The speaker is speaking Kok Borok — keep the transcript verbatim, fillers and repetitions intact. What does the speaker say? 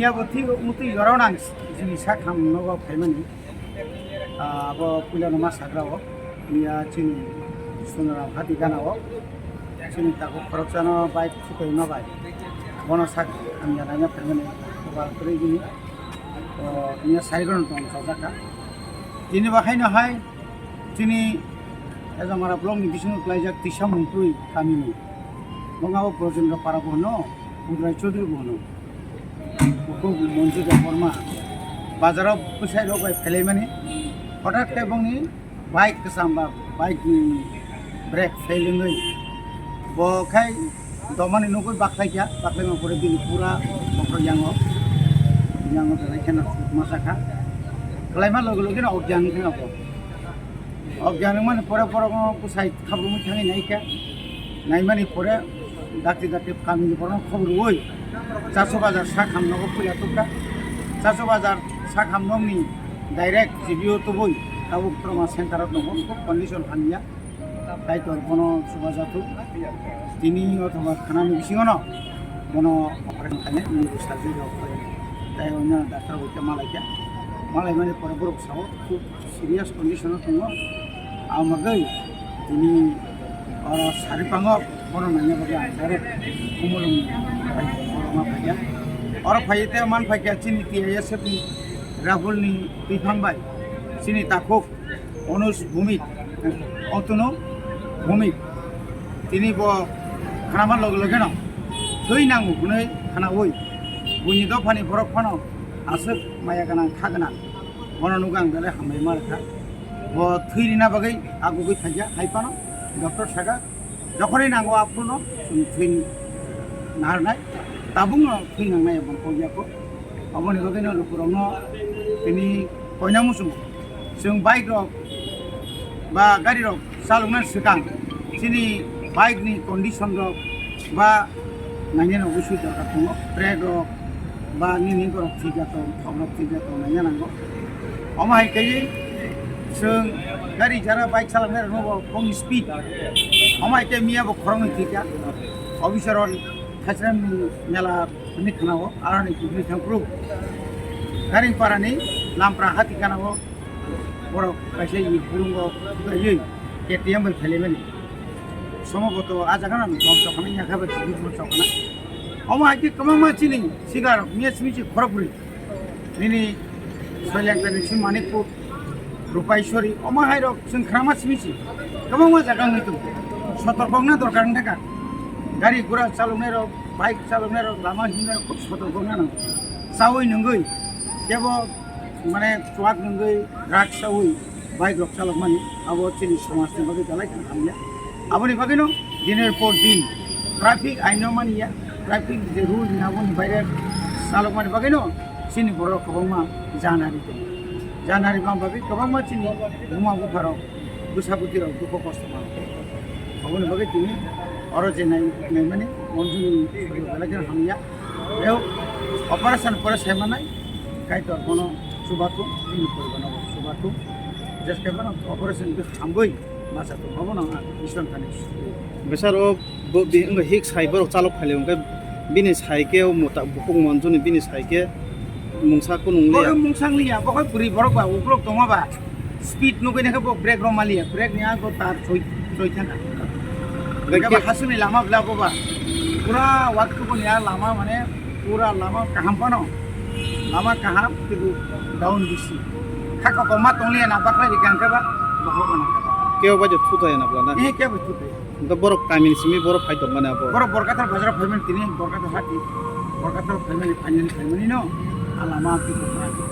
Phiya bo thik wngtwi jorao nang chini sak ham nogo phaimani. Ah, abo puilano ma sagra o. Phiya chini Sonaram hati gana o. Chini takhuk khoroksano bike thukaima bai. Bono sak hamya naina phaimani. Kobar kwrwi bini. O, phiya saigono tong chajak kha. Tini bo haino hai chini Ejamara block ni bisingo klaijak tisa mungtwi kamini. Bongabo Brojendra Para bo hwno, Udrai Chaudhary bo hwno. Bukhuk Monju Debbarma bazaro bwsai rok bai phelaimani. Hothat khe bongni bike kwcham ba bike ni brake fail wngwi bo khai domani nugwi baklaikha, baklaima pore bini pura bokhorok yango, yango belai kheno sukma sakha. Kwlaima loge loge no ogyan wngkha abo. Ogyan wngmani pore borokno bwsai khabrumwi thangwi naikha. Naimani pore dakti dakti kamini borokno khobor rwui Chaso Bazar sak ham nogo puila tukha. Chaso Bazar sak ham nokni direct G B O tubui tabuk trauma center o tongo, khub condition hamya. Kaitor bono chubajathuk. Tini othoba khanani bisingono bono operation khainai, nini surgery rok khainai. Tai oino doctor bai khe malaikha. Malaimani pore borok sao khub serious condition o tongo. Amagwi tini oro saripango bono naina bagwi ang direct Khumulwng bai oro ma phaikha. Oro phaiwi tei man phaikha chini T I S F ni Rahul ni twiphang bai chini takhuk Anuj Bhumik, Autonomous Bhumik, tini bo khanama loge loge no thwi nango hwnwi khanaui buini dophani borok phano aswk maya gwnang kha gwnang, bono nugwi ang belai hambai ma rwkha. Bo thwi rina bagwi agugwi phaikha, hai phano doctor saka, jokhonwi nango aphuru no chwng thwi naharnai, tabukno thwi nangnai, abo kok yako. Aboni bagwino lukurokno tini koina muchungo chwng bike rok ba gari rok chalokna swkang chini bike ni condition rok ba nainani oboswi dorkar tongo, brake rok ba nini borok thik ya tong, thok rok thik ya tong naina nango. Omo hai khe chwng gari jara bike chaloknai rokno bo bongni speed, omo hai khe miya bo khoroknwi thik ya, officer rok Khachram ni mela ni khana o, aroni kubui thang phuru. Garing para ni Lampra hati gana o, borok kaisa i burung o, i K T M bai phelaimani. Somo bo to a jaga no dom chokana, ya kha bai kubui dom chokana. Omo hai khe kwbangma chini sigar, miya simi si khorok bwrwi. Nini Soilengkani si Manikpur, Rupaiswari, omo hai rok chwng khrama simi si. Kwbangma jaga wngwi tongo. Sotorkokna dorkar wngkha. Gari gura chaloknai rok, bike chaloknai rok, lama hinwi rok khub sotorkokna nango. Chaui nungwi, kebo mane chuak nungwi, drugs chaui, bike rok chalokmani, abo chini somajni bagwi belai kheno hamya. Aboni bagwino dinor por din traffic aino maniya, traffic je rule ni aboni baire chalokmani bagwino chini borok kwbangma janari tongo. Janari bang bagwi kwbangma chini buma bupharok, bwsa bwtwirok dukho kosto mano. Aboni bagwi tini oro je nai-, naimani Monjuni belai kheno hamya. Tei operation pore sai manai, Kaitor bono chubathung, bini poribarno bo chubathung. Jeske bono operation khe hambai bachathung, obono ang Iswar thani sukriya. Besar o bo bi-, wngkha hik sai borok chalok khailai, hwnkhe bini sai khe o mota bukhuk Monjuni bini sai khe mungsa kunung liya. Bo mungsa wng liya, bo khe bwrwi borok ba, uklok tongma ba. Speed nugwi naikhe bo brake rw maliya, brake ni ang bo tar choi, choi thangkha. Hwnkhe ba hasuni lama bwla bo ba pura waktugo ni a lama mane pura lama kaham phano, lama kaham kibu down bisi. Khaka koma tongliya na bakhla ri kangkhe ba bokhok nangkha. Kebo bai thutaya na bwla na? Eh, kebo thutaya. Hwnkhe borok kamini simi borok phai tongmani abo? Borok Borkathar bazar phaimani tini, Borkathar hati. Borkathar phaimani, phaimani, phaimani no. A lama kibu khara.